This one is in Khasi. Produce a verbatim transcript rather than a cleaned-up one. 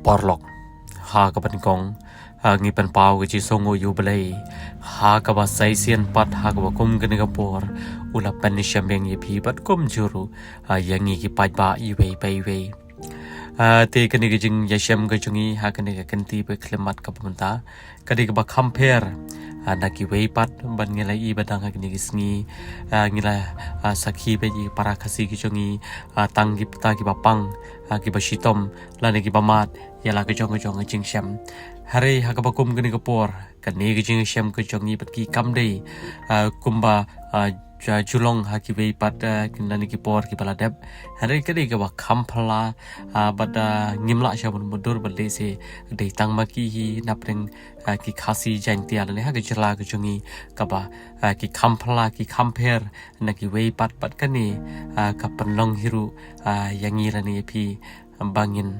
Paralok, ha kaba nyngkong, ah, ngi pynpaw ka jingsngewnguh ïa U Blei ha kaba sa shisien pat ha kaba kum kane ka por u la pynshem biang ïa phi bad kumjuh ruh, ah, ïa ngi ki paidbah iwei pa iwei. Ah, te kane ka jingïashem ka jong ngi ha kane ka kynti ba khlem mat kaba mynta ka dei kaba kham pher, ah, na kiwei pat ban ngi la ïohi ba dang ha kine ki sngi, ah, ngi la, ah, sakhi bad ïa ki para Khasi ki jong ngi, ah, tang ki bynta kiba pang, ah, kiba shitom lane kiba mad ïa la ka jong ka jong ka jingshem. Hynrei ha kaba kum kane ka por kane ka jingshem ka jong ngi bad ki kam dei, ah, kumba, ah, ju long ha kiwei pat, ah, lane ki por kiba la dep. Hynrei ka dei kaba kham phylla, ah, bad, ah, ngim lah shuh ban mutdur bad lehse dei tang ma ki hi napdeng, ah, ki Khasi Jaiñtia lane ha ka jylla ka jong ngi kaba, ah, ki kham phylla ki kham pher na kiwei pat bad kane, ah, ka pynlong hi ruh, ah, ïa ngi lane ïa phi ba ngin